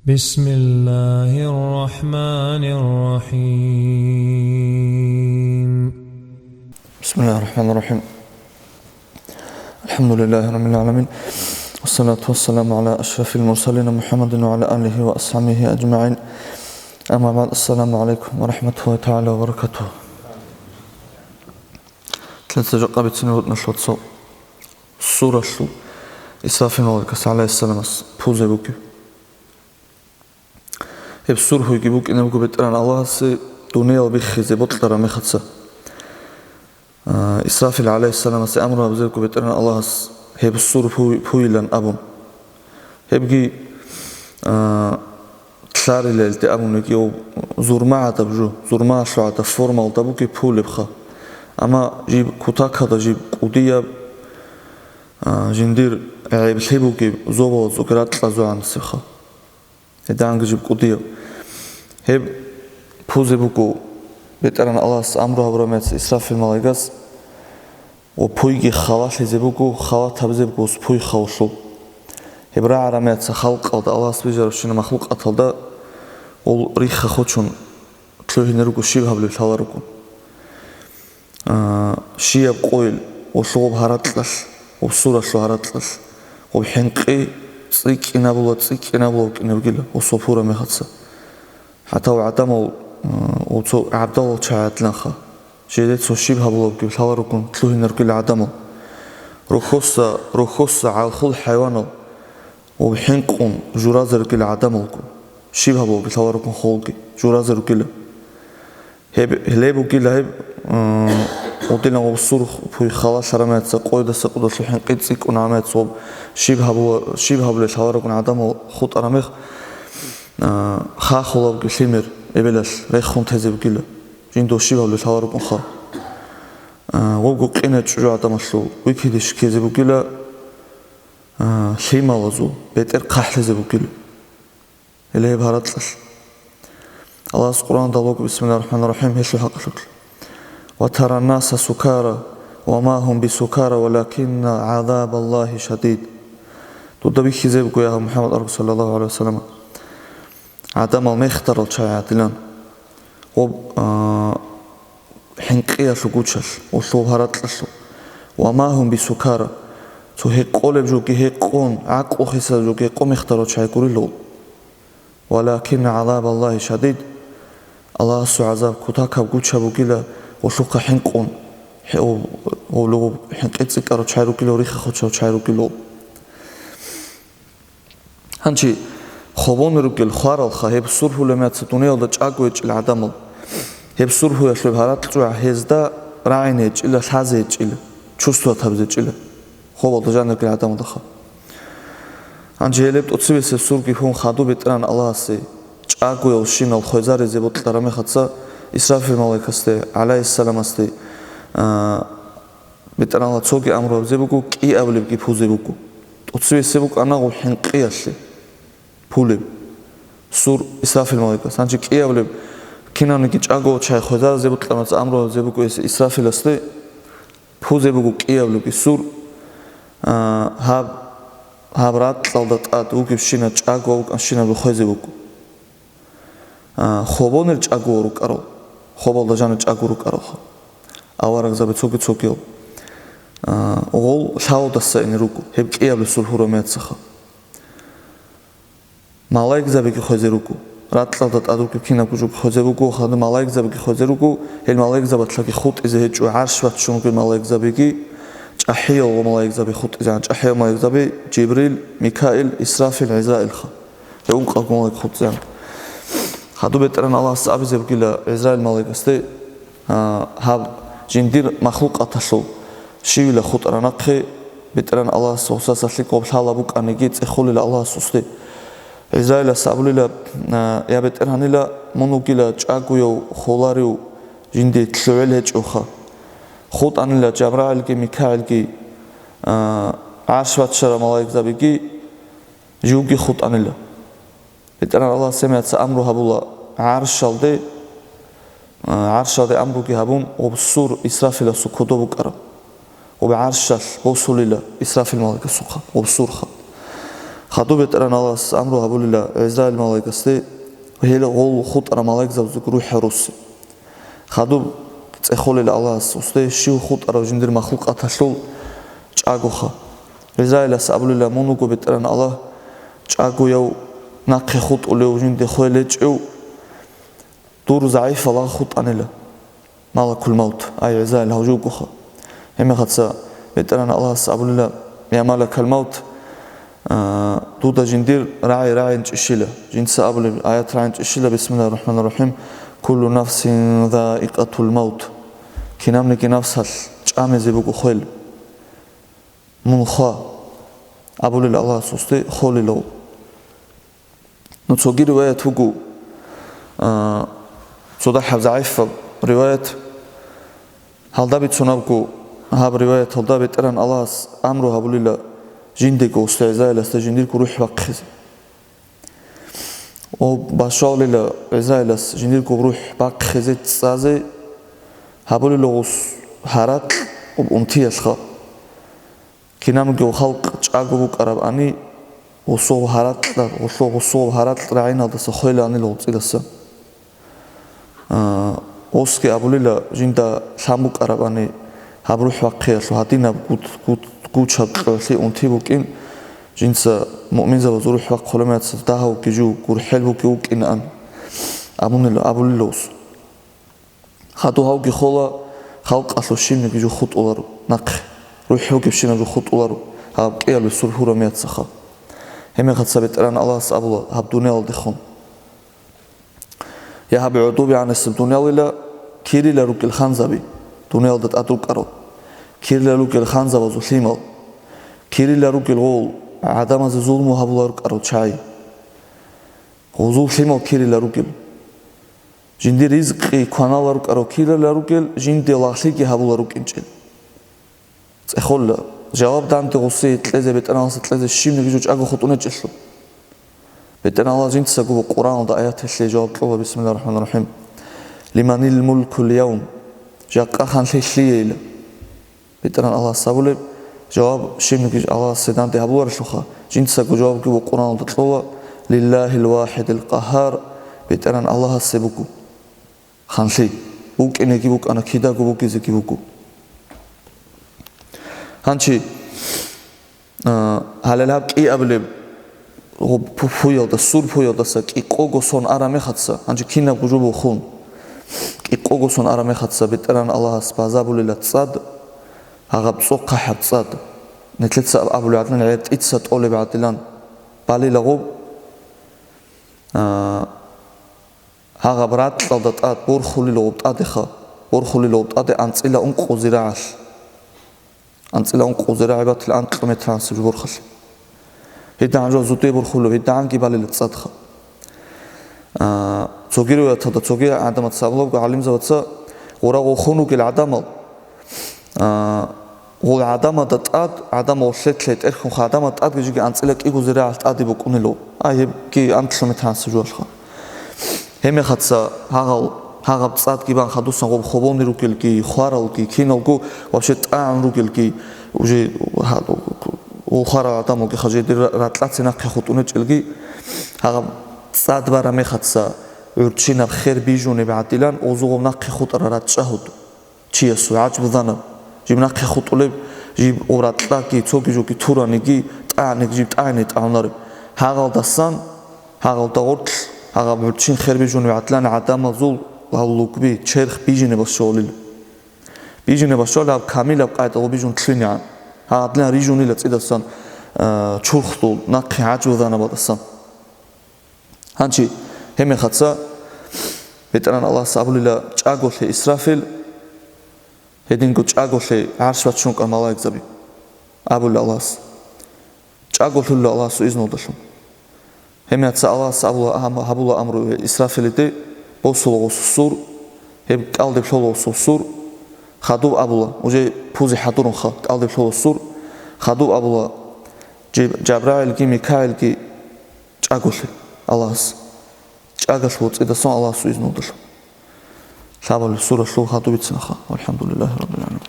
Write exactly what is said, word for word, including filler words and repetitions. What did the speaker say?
بسم الله الرحمن الرحيم. بسم الله الرحمن الرحيم. الحمد لله رب العالمين. والصلاة والسلام على أشرف المرسلين محمد وعلى آله وأصحابه أجمعين. أما بعد، السلام عليكم ورحمة الله تعالى وبركاته. Лъица жакъа бицина гьутӀналъуца суралъул Исрафил малаикас гӀалайгьиссаламас пузе бугеб. Гьеб сур пуйги букӀине буго БетӀергьан Аллагьасе дуниял биххизе бокьараб мехаца. А, Исрафил гӀалайгьиссаламасе амру гьабизе буго БетӀергьан Аллагьас гьеб сур пуй-, пуйилан абун. Гьебги, а, лъарилелде абун вугев зурма гӀадаб жо, зурмалъу гӀадаб формалда бугеб пулебха. Амма жиб кутакалда жиб кӀудияб, а, жиндир гӀеблъи бугеб зобалазулги ракьазугӀанасебха. Гьединги жиб кӀудияб. Гьеб пузе буго БетӀергьан Аллагьас амру гьабураб мехалъ Исрафил малаикас, ва пуйги халалъизе буго, халат гьабизе буго пуй хавлъул. Гьеб рагӀараб мехалъ халкъалда, Аллагьас бижарабщинаб махлукъаталда гъол рихха хочун лъугьине руго щиб гьабулеб лъаларого. А, щияб къойил, гъолъул гъоб гьаракьалъ, гъоб суралъул гьаракьалъ, гъоб хӀинкъи цӀикӀкӀинабула, цӀикӀкӀинабула вукӀине вугила, гъосул пураб мехаца. ХӀатта гӀадамал, а, гъоб цо гӀабдалал чагӀи гӀадиланха. Жидеца щиб гьабулебги лъаларогун лъугьинаргила гӀадамал. Рохьоса, рохьоса гӀалхул хӀайванал, гъоб хӀинкъун журазе ругила гӀадамалгун, щиб гьабулебги лъаларогун холги журазе ругила. Гьеб, гьелеб бугила гьеб, м, гъодилан гъоб сур пуй халалъараб мехаца, къойдаса къудалъул хӀинкъи цӀикӀкӀунараб мехаца гъоб щиб гьабула-, щиб гьабулеб лъаларогун гӀадамал хутӀараб мех, а, хахулебги лъимер эбелалъ рехун тезе бугила, жинда щиб гьабулеб лъаларогунха. А, гъобго къина чӀужугӀаданалъул вихьиде щиккизе бугила, а, лъималазул бетӀер хъахӀлъизе бугила. Гьеле гьеб гьаракьалъ. Аллагьас Къуръанда абуго, бисмиллагьир рахӀманир рахӀим, гьелъул хӀакъалъулъ: «Ва таран-наса сукара, ва ма гьум бисукара, валакинна гӀазабаллагьи шадид». Дуда бихьизе буго, я МухӀаммад аргу, саллаллагьу гӀалайгьи ва саллам, гӀадамал мехтарал чагӀи гӀадилан. Гъоб, а, хӀинкъиялъул гучалъ, гъолъул гьаракьалъул. «Ва ма гьум бисукара». Цо гьекъолеб жоги гьекъон, гӀакълу хисараб жоги гьекъон мехтарал чагӀи гурила. «Валакин гӀазабаллагьи шадид». Аллагьасул гӀазаб кутакаб гучаб бугила, гъолъухъа хӀинкъун, гьев, гьев лугъуб хӀинкъи цӀикӀкӀарал чагӀи ругила, рихха хочарал чагӀи ругила. Гьанже хобонир ругел хваралха гьеб сур пулеб мехаца дуниялда чӀаго гьечӀел гӀадамал. Гьеб сур пуялъул гьаракь чӀугӀа гьезда рагӀине гьечӀила, лъазе гьечӀила, чувствовать гьабизе гьечӀила, хобалда жанир ругел гӀадамалдаха. Гьанже гьелеб тӀоцебесеб сурги пун хадуб БетӀергьан Аллагьасе чӀагоялщинал хвезаризе бокьараб мехаца Исрафил малаикасде, гӀалайгьиссаламасде, а, БетӀергьанла цоги амру гьабизе буго, кӀиабилебги пузе буго. ТӀоцебесеб букӀана гъоб хӀинкъиялъе пулеб сур Исрафил малаикас. Гьанже кӀиабилеб кинабниги чӀаго чагӀи хвезаризе бокьараб мехаца амру гьабизе буго гьес Исрафиласде, пузе буго кӀиабилебги сур, а, гьаб, гьаб ракьалда тӀад вугебщинаб чӀаго вукӀанщинаб хвезе буго. А, хобонир чӀаго рукӀарал, хобалда жанир чӀаго рукӀаралха. Аварагзаби цоги-цогиял, а, гъол лъавудаса ине руго, гьеб кӀиабилеб сур пураб мехацаха. Малаикзабиги хвезе руго, ракьалда тӀад ругел кинабго жоги хвезе буго, хадуб малаикзабиги хвезе руго, гьел малаикзабалъаги хутӀизе гьечӀо, гӀарш баччун ругел малаикзабиги, чӀахӀиял малаикзаби хутӀизегӀан, чӀахӀиял малаикзаби Жибрил, Микаил, Исрафил, ГӀизраилха. Гьев ункъабго малаик хутӀизегӀан. Хадуб БетӀергьан Аллагьас абизе бугила ГӀизраил малаикасде, а, гьаб жиндир махлукъаталъул щивила хутӀараб нахъе, БетӀергьан Аллагьас гъосаса лъикӀаб лъала букӀаниги цӀехолила Аллагьас гъосде. ГӀизраилас абулила, а, я БетӀергьанила, мун вугила чӀагояв, холарев, жинде лъугӀел гьечӀоха. ХутӀанила ЖабрагӀилги, МикагӀилги, а, гӀарш баччарал малаикзабиги, живги хутӀанила. БетӀергьан Аллагьас гьеб мехаца амру гьабула гӀаршалде, а, гӀаршалде амруги гьабун, гъоб сур Исрафиласул кодоб букӀараб. Гъоб гӀаршалъ босулила Исрафил малаикасухъа, гъоб сурха. Хадуб БетӀеран Аллагьас амру гьабулила ГӀизраил малаикасде гьел гъол хутӀарал малаикзабазул рухӀ гьарусе. Хадуб цӀехолел Аллагьас гъосде щив хутӀарав жиндир махлукъаталъул чӀагоха. ГӀизраилас абулила: «Мун вуго, БетӀеран Аллагь, чӀагояв, нахъе хутӀулев, жинде хвел гьечӀев, дур загӀипал лагъ хутӀанила». Малакул-мавт, ай ГӀизраил, гьав жив вугоха. Гьебмехалъ БетӀеран Аллагьас абулила: «Я малакал-мавт, а, дуда жиндир рагӀи рагӀинчӀищила». Жинца абулеб аят рагӀинчӀищила: «Бисмиллагьир рахӀманир рахӀим, куллу нафсин заикъатул мавт». Кинабниги нафсалъ чӀамизе буго хвел. Мун хва, абулел Аллагьас гъосде, холелав. Ну, цоги риваят вуго, а, цо дагьаб загӀипаб риваят. Гьалда бицунебго, гьаб риваяталда БетӀеран Аллагьас амру гьабулила жиндего, гъосда, ГӀизраиласда жиндирго рухӀ бахъизе. О, бащвалила ГӀизраилас жиндирго рухӀ бахъизе цӀазе, гьабулила гъос гьаракь унтиялъха. Кинабго халкъ чӀаго букӀарабани, гъосул гьаракьа, гъолъо-, гъосул гьаракь рагӀиналдаса хвеланила гъоцӀидаса. А, гъосги абулила, жинда лъан букӀарабани, гьаб рухӀ бахъиялъул гьадинаб гуд-, гуд-, гучаб кьолъи унти букӀин, жинца муъминзабазул рухӀ бахъулеб мехалъ дагьавги жив гурхӀел бугев вукӀинаан, абунила, абулила гъос. Хадуб гьавги хола, халкъалъул щибниги жо хутӀуларо нахъе, рухӀ бугебщинаб жо хутӀуларо гьаб кӀиабилеб сурат гьураб мехалъха. Гьебмехалъ БетӀеран Аллагьас абула гьаб дуниялалдехун: «Я гьаб гӀодобегӀанасеб дуниялила, кирила ругел ханзаби, дуниялда тӀад рукӀарал, кирила ругел ханзабазул лъимал, кирила ругел гъол гӀадамазе зулму гьабула рукӀарал чагӀи. Гъозул лъимал кирила ругел». Жиндир ризкъи кванала рукӀарав кирила ругел, жинде лагълъиги гьабула рукӀинчӀел. ЦӀехола, жаваб данде гъосие кьезе, БетӀеран Аллагьасда кьезе щибниги жо чӀаго хутӀун гьечӀелъул. БетӀеран Аллагьас жинцаго Къуръаналда аяталъе жаваб кьола, бисмиллагьир рахӀманир рахӀим. «Лиманил мулкул явм». Жакъа ханлъи лъиейила? БетӀеран Аллагьас абулеб жаваб щибниги Аллагьасе данде гьабуларелъулха, жинцаго жавабги Къуръаналда кьола: «Лиллагьил вахӀидил къагьар», БетӀеран Аллагьасе буго ханлъи, букӀинеги букӀана, кидаго бугезеги буго. Гьанчи, а, гьалел гьаб кӀиабилеб гъоб пу-, пуялда, сур пуялдаса кӀикъого сон араб мехалъ, гьанже кинабго жо бухун, кӀикъого сон араб мехалъ БетӀеран Аллагьас базабулила цӀад, гьагъаб цӀохъа хӀаб цӀад, нилъеца абулеб гӀадин, гӀертӀица тӀолеб гӀадилан балила гъоб, а, гьагъаб ракьалда тӀад борхулила гъоб тӀадеха, борхулила гъоб тӀаде анцӀила ункъо зирагӀалъ. АнцӀила ункъо зирагӀи батила анкьа метр гӀансиб жо борхалъе. ГьедигӀан жо зуде борхулев, гьедигӀанги балила цӀадха. А, цоги риваяталда, цоги гӀадамаца абулебго, гӀалимзабаца, гъура гъолхун ругел гӀадамал, а, гъол гӀадамада тӀад, гӀадамал гъолъе лъетӀерхьунха гӀадамал тӀадги жиги анцӀила кӀиго зирагӀалъ тӀаде букӀунило. Ай, гьебги анкьа метр гӀансиб жоялъха. Гьебмехалъ гьагъал, гьагъаб цӀадги бан хадусан гъоб хобони ругелги, хваралги, киналго вообще тӀагӀун ругелги, уже гьа-, гъол хварал гӀадамалги хажеде ра-, ракьаце нахъе хутӀун гьечӀелги, гьагъаб цӀад бараб мехалъ гӀурччинаб хер бижунеб гӀадилан озугъоб нахъе хутӀарал рачӀчӀагьуд. Чиясул гӀажбузанаб, жиб нахъе хутӀулеб, жиб гъоб ракьаги, цоги жоги тураниги, тӀагӀниги, жиб тӀагӀине тӀагӀунареб. Гьагъалдасан, гьагъалда гъоркь, гьагъаб гӀурччин хер бижунеб гӀадилан гӀадамазул гьал лугби, черх бижине башалила. Бижине башалила гьаб камилаб къайдалъ бижун лъугӀинегӀан. Гьагъадилан рижунила цӀидасан, а, чурхдул нахъе гӀажбузанабадасан. Гьанчи гьебмехалъ БетӀеран Аллагьас абулила чӀаголъе Исрафил, гьединго чӀаголъе гӀарш баччун рукӀа малаикзаби. Абулила Аллагьас. ЧӀаголъулила Аллагьасул изнуялдалъун. Гьебмехалъ Аллагьас абула, гьабула амру Исрафилиде, босула гъосул сур, гьеб кӀалдиб лъола гъосул сур, хадуб абула, уже пузе хӀадурунха кӀалдиб лъола сур, хадуб абула, Жиб-, Жабраилги, Микаилги, ЧӀаголъе Аллагьас. ЧӀаголъ воцӀидасон Аллагьасул изнуялдалъун. Лъабабилеб суралъул хадуб бицинаха. Валхамдулиллагьи раббил гӀаламин.